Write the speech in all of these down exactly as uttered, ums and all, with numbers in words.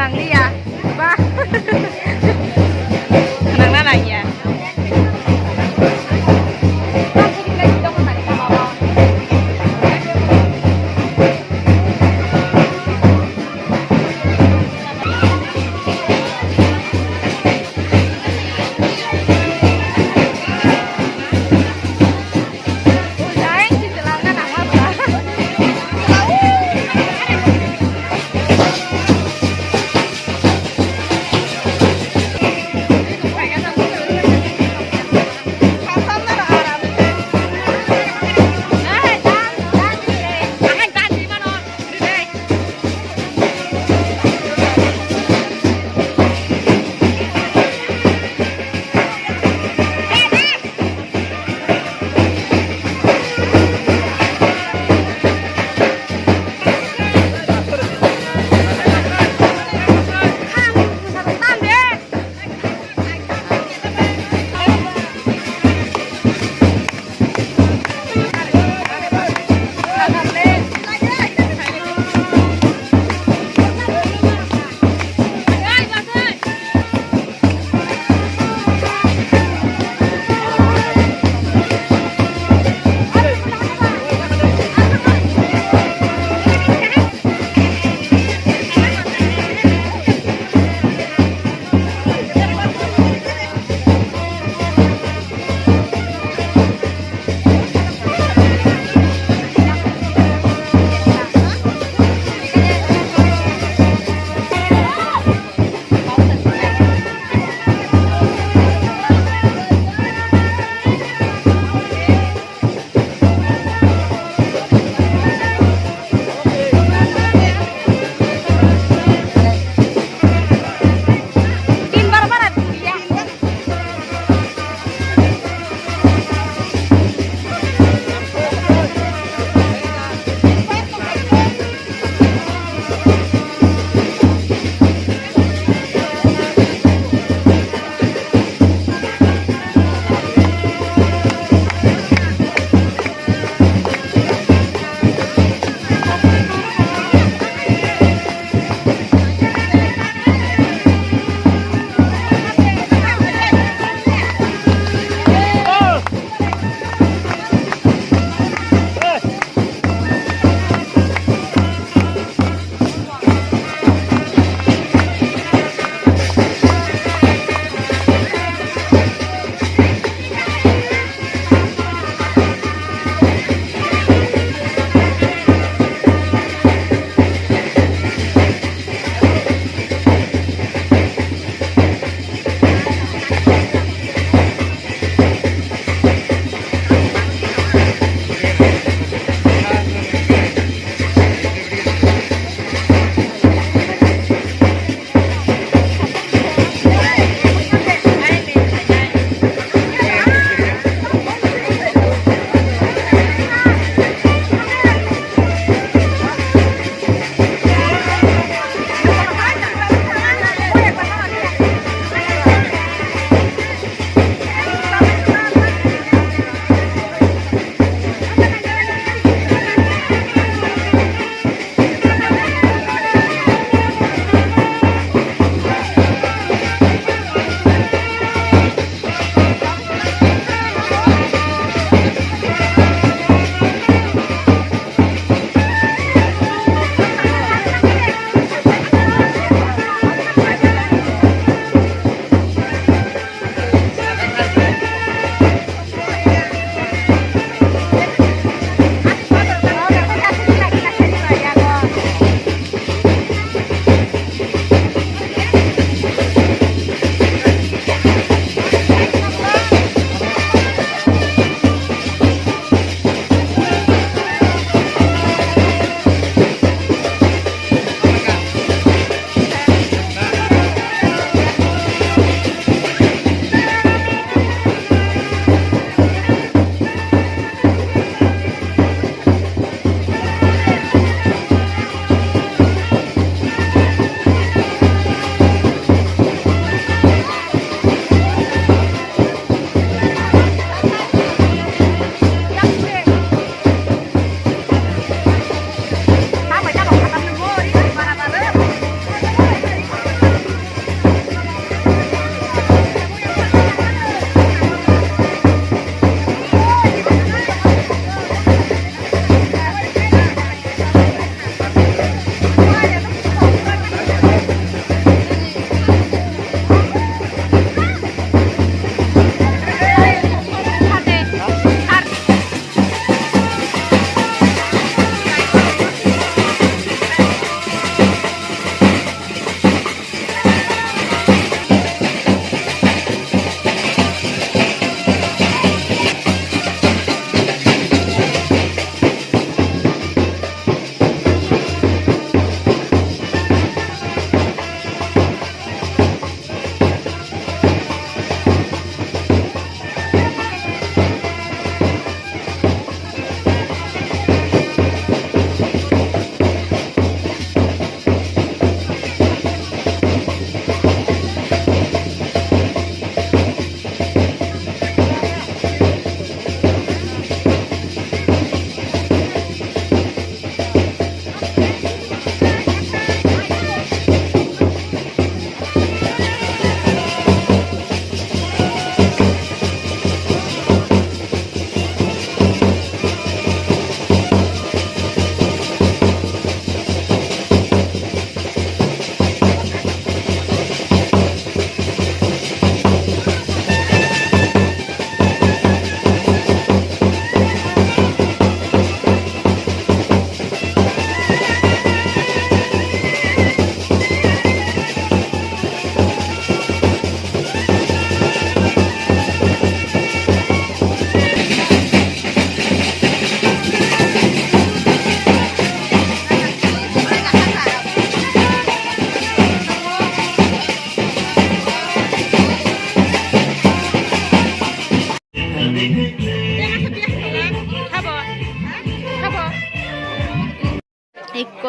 Nanglia, ba. Nangna nangya.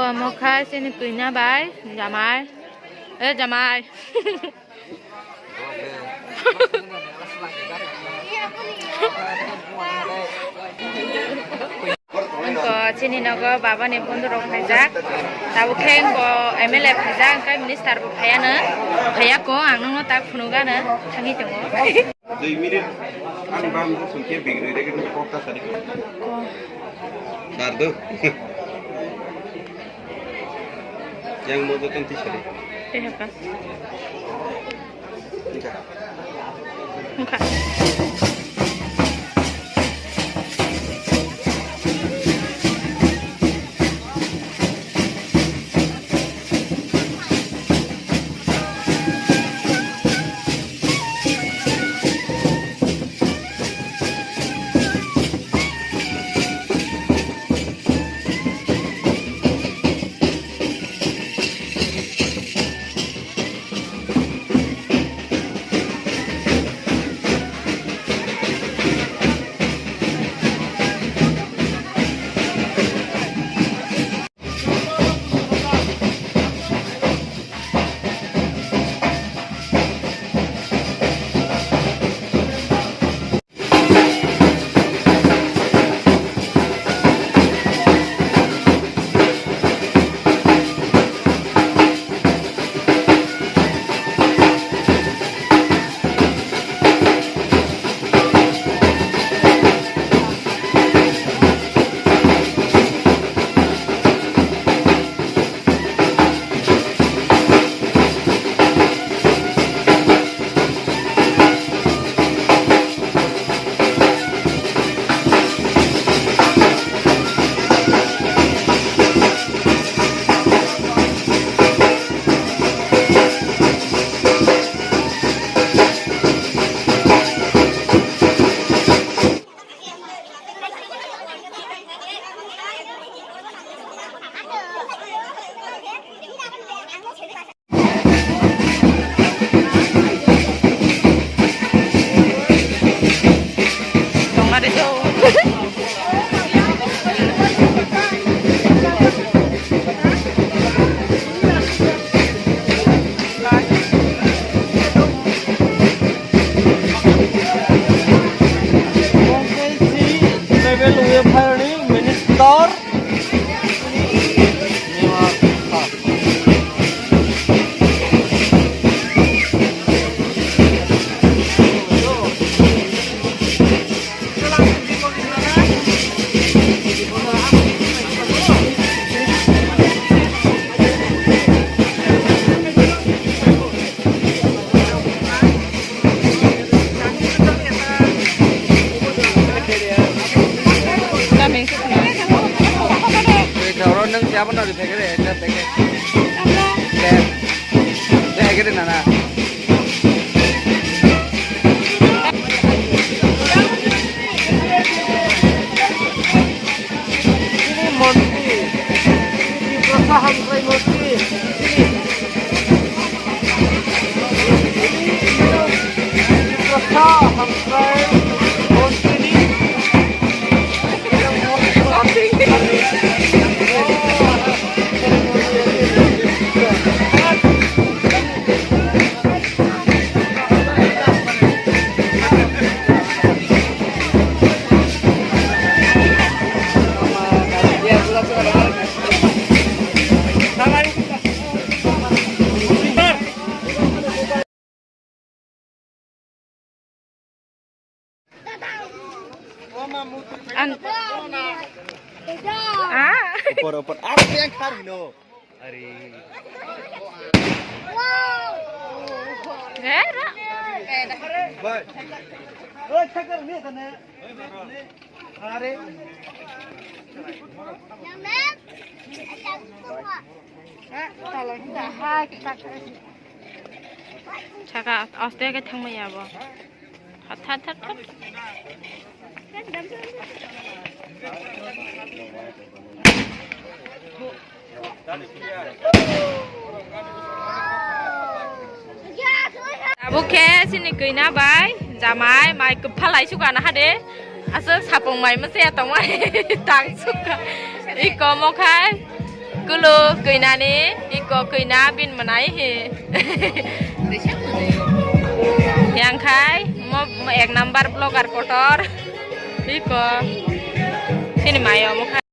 Omo kha chini twina bai jamai. E jamai. Wngkha chini nogo baba ni bondhu rok phaijak. Tabuk khe wngkha M L A phaijak, wngkha minister bo phaiya no. Phaiya ko, ang nokno tak phunuk gana thangwi tongo. Dui minute ang bam sungke bigri dege kok ta sari. Sar do. Yang mo to kan ti sari. Teh apa? Ika. Wngkha. Minister. Oro nang siapa nari pegere, pegere. Pegere nana. Ini montri, ini Tiprasa hamkrai montri. Ini Tiprasa hamkrai montri. An- Ah. Upor, upor. Apa yang kari no? Ari. Hera. Bye. Oh, chakar ni tane. Are. Saka aste ke thangmaya bo. Hat, hat, hat, hat. Abo khe chini kwina bai jamai mai kwphalai suka na hade. Aswk sapung mai mase ya tongmai tang suka. I komo khai. Kulo kwinani, iko kwina bin manai he. Yang khai, mo, mo ek number vlogger kotor. Iko, sini mayo mo khai.